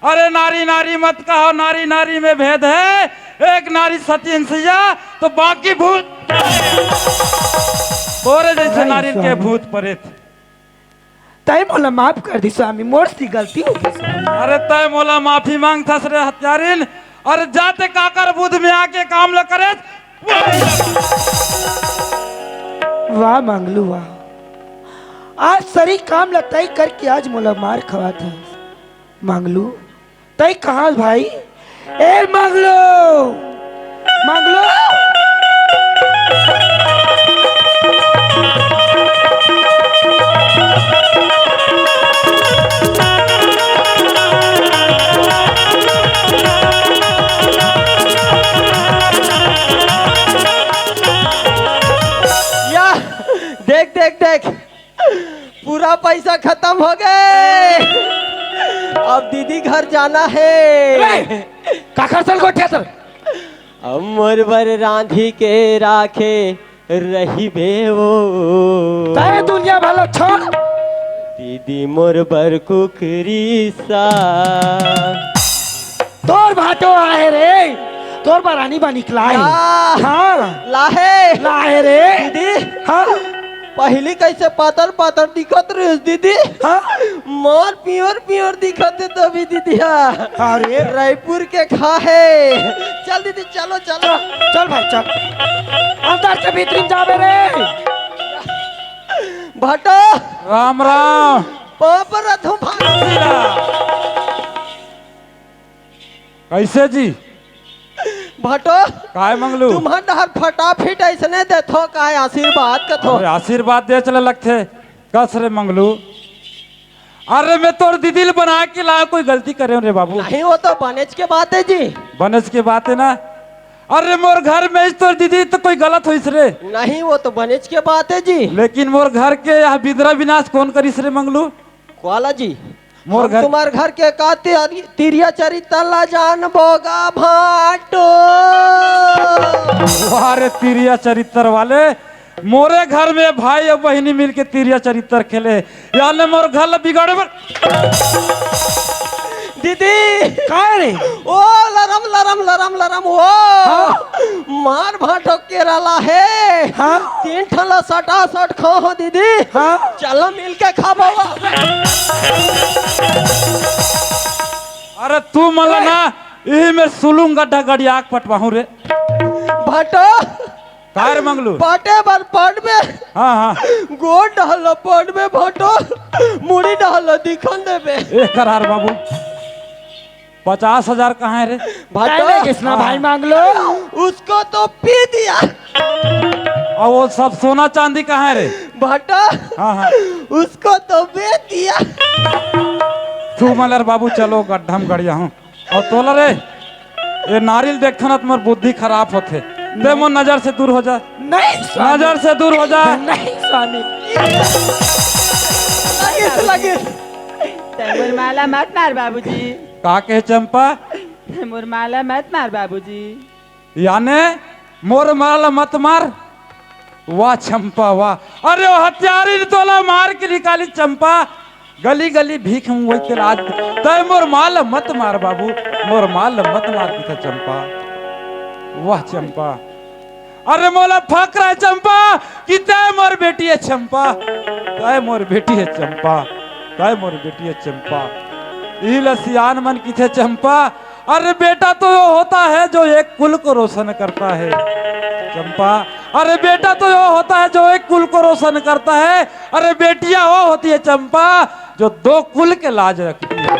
अरे नारी नारी मत कहो, नारी नारी में भेद है। एक नारी सती हिंसैया तो बाकी भूत। तोरे जैसे नारी के भूत प्रेत। तै मोला माफ कर दी स्वामी, मोर से गलती होगे स्वामी। अरे तै मोला माफी मांगथस रे हत्यारिन। अरे जाते काकर बुध में आके काम ल करे। वाह मंगलू वाह, आज सरी काम ल तै करके आज मोला मार खवाथस। मंगलू, तै कहाँ भाई? ए मंगलू, मंगलू। या, देख, देख, देख। पूरा पैसा खतम होगे। अब दीदी घर जाना हे। अबे, काकर सन गोठियाथस? अब मोर बर रांधी के राखे रहिबे वो। तै दुनिया भला छोड़। दीदी मोर बर कुकरी सा। तोर भाटो आहे रे, तोर बर आनी बानी के लाए। या। हाँ। लाहे। लाहे रे। दीदी। हाँ। पहिली कैसे पातर पातर दिखत रहिस दीदी। हाँ। मोर पियोर पियोर दिखत हे तभी दीदी। हाँ। अरे। रायपुर के खा हे। चल दीदी, चलो, चलो। चल, चल भाई, चल। अंदर से भीतरी में जाबे रे। भाटो। राम राम। पाँव परत हूँ भाटो। कैसे जी? भाटो, काय मंगलू? तुम्हर डहर फटाफिट अइसने देथो, काय आशीर्वाद कथो? अरे आशीर्वाद दे चले लगथे। कस रे मंगलू? अरे मैं तोर दीदी ल बना के लाया, कोई गलती करे रे बाबू? नहीं, वो तो बनेच के बात है जी। बनेच के बात है ना? अरे मोर घर में इस तोर दीदी तो कोई गलत होइस रे? नहीं, वो तो बनेच के बात है जी। लेकिन मोर घर के यहाँ बिदरा विनाश कौन करिस रे मंगलू? काला जी, मोर हम घर तुम्हार घर के का ति-, तिरिया चरित्र ला जानबो गा भाटो। वाह रे तिरिया चरित्र वाले, मोरे घर में भाई अउ बहिनी मिलके तिरिया चरित्र खेले, याने मोर घर ला बिगाड़े बर। दीदी। काय रे? ओ लरम, लरम, लरम, लरम, ओ। हाँ। मार भाटो केरा ला हे। हाँ। तीन ठन ला सटा सट खाओ दीदी। हाँ। चलो मिलके खाबो। अरे तू मला ना, इही में सुलूंग गड्ढा गड़िया के पटवाहूं रे। भाटो। काय रे मंगलू? पाटे बर पाट में। हाँ, हाँ। गोड़ डाल पाट में भाटो, मुड़ी डाल दिखन देबे। ए करार बाबू, पचास हजार कहाँ है रे? भाटो। काय रे किसना भाई मंगलू? उसको तो पी दिया। और वो सब सोना चांदी कहाँ है रे? भाटो। हाँ, हाँ। उसको तो बेच दिया। तू मलर बाबू, चलो गड्ढम गड़िया हूँ। और तोला रे, ये नारियल देखथन त मोर बुद्धि खराब होथे। ते मोर नजर से दूर हो जा। नहीं स्वामी। नजर से दूर हो जा। नहीं स्वामी। लगिस, लगिस। तै मोर माला मत मार बाबूजी। का कहे चंपा? तै मोर माला मत मार बाबूजी। याने मोर माला मत मार। वाह चंपा वाह। अरे ओ हत्यारिन तोला मार के निकाली चंपा। गली गली भीख मंगवई तेला आज। तै मोर माला मत मार बाबू, मोर माला मत मार किथे चंपा। वाह चंपा। अरे मोला फक्र है चंपा कि तै मोर बेटी है चंपा। तै मोर बेटी है चंपा। तै मोर बेटी है चंपा। इही ला सियान मन किथे चंपा। अरे बेटा तो वो होता है जो एक कुल को रोशन करता है चंपा। अरे बेटा तो वो होता है जो एक कुल को रोशन करता है। अरे बेटियां वो होती है चंपा जो दो कुल के लाज रखती है,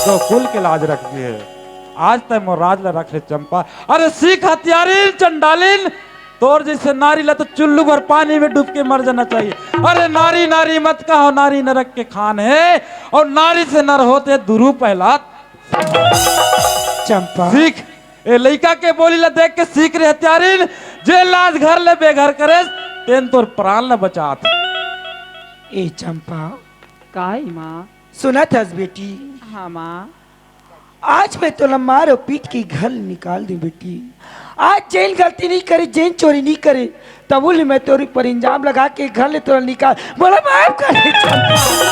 दो कुल के लाज रखती है। आज तय मोर राज ला रख ले चंपा। अरे सीख हत्यारिन, चंडालिन, तोर जैसे नारी ला तो चुल्लू भर पानी में डूब के मर जाना चाहिए। अरे नारी नारी मत कहो, नारी नरक के खान है, और नारी से नर होते दुरू पहला। चंपा। सीख, ए लइका के बोली ला देख के सीख रे हत्यारिन, जे लाज घर ले बेघर करे, तेन तोर प्राण ला बचात। ए चंपा। काय माँ? सुनत हस बेटी? हाँ माँ। आज मैं तोला मार और पीट के घर ले निकाल दूं बेटी। आज जेन गलती नहीं करे, जेन चोरी नहीं करे, तब ले मैं तोरी पर इल्जाम लगा के घर ले तोला निकाल, मोला माफ कर दे।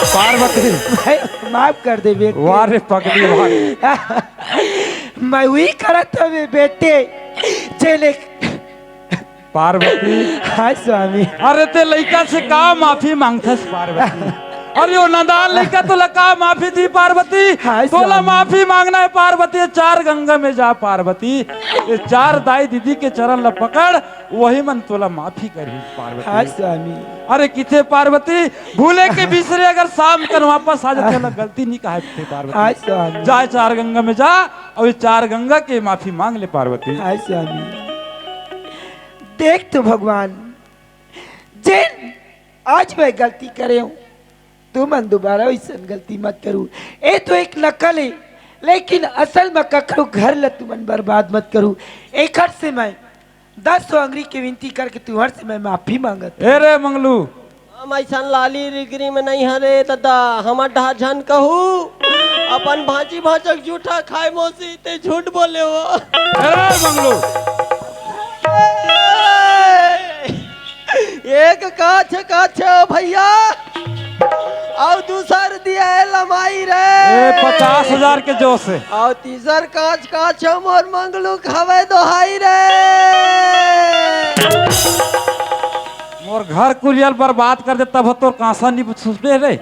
पार्वती। भाई, माफ कर दे बेटी। वाह रे पगली, वाह रे। मैं वही करत हवे बेटे, जेले। पार्वती। हाँ स्वामी। अरे ते लइका से का माफी मांगथस पार्वती? अरे वो नदान लइका तोला का माफी दी पार्वती? हाँ तोला स्वामी। माफी मांगना है पार्वती, ये चार गंगा में जा पार्वती, ये चार दाई दीदी के चरण ला पकड़, वही मन तोला माफी करही पार्वती। हाँ स्वामी। अरे किथे पार्वती, भूले के बिसरे अगर शाम कन वापस आ जाथे, हाँ। गलती नहीं कहे थे पार्वती। हाँ स्वामी। जा चार गंगा में जा, और ये चार गंगा के माफी मांग ले पार्वती। हाँ स्वामी। देख तो भगवान, जेन आज मैं गलती करे हूँ, तुमन दोबारा वैसन गलती मत करू। ए तो एक नकल है, लेकिन असल में ककरो घर ला तुमन बर्बाद मत करू। एकर से मैं दस सौ अंगरी के विनती करके तुहर से मैं माफी मांगत। ए रे मंगलू। हम ऐसन लाली रिगरी में नहीं हरे दादा, हमर डहा झन कहू। अपन भांची भांचक जूठा खाए मौसी, ते झूठ बोले हो। ए रे मंगलू। एक काछ काछ भैया, अउ दूसर दिया है लमाई रे। ए, पचास हजार के जोश है। अउ तीसर काछ काछ मोर मंगलू खावे दोहाई रे। मोर घर कुरियल बर्बाद कर दे, तब तोर कांसा नी सुसबे रे।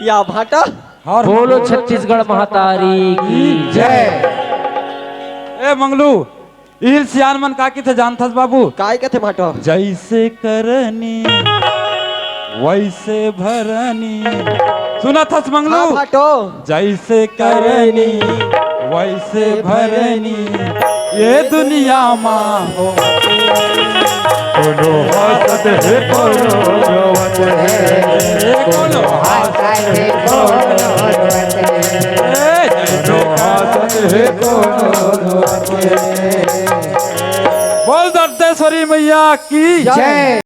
या भाटा। और बोलो छत्तीसगढ़ महतारी की जय। ए मंगलू, इहिल सियान मन का किथे जानथस बाबू? काय कथे भाटो? जैसे करनी वैसे भरनी। सुनथस मंगलू? हाँ भाटो। जैसे करनी वैसे भरनी, ये दुनिया मा हो। कोनो हंसत हे, कोनो रोवत हे, कोनो हंसत हे, कोनो रोवत हे। कोनो हंसत हे, कोनो रोवत हे। बोल दंतेश्वरी मैया की जय।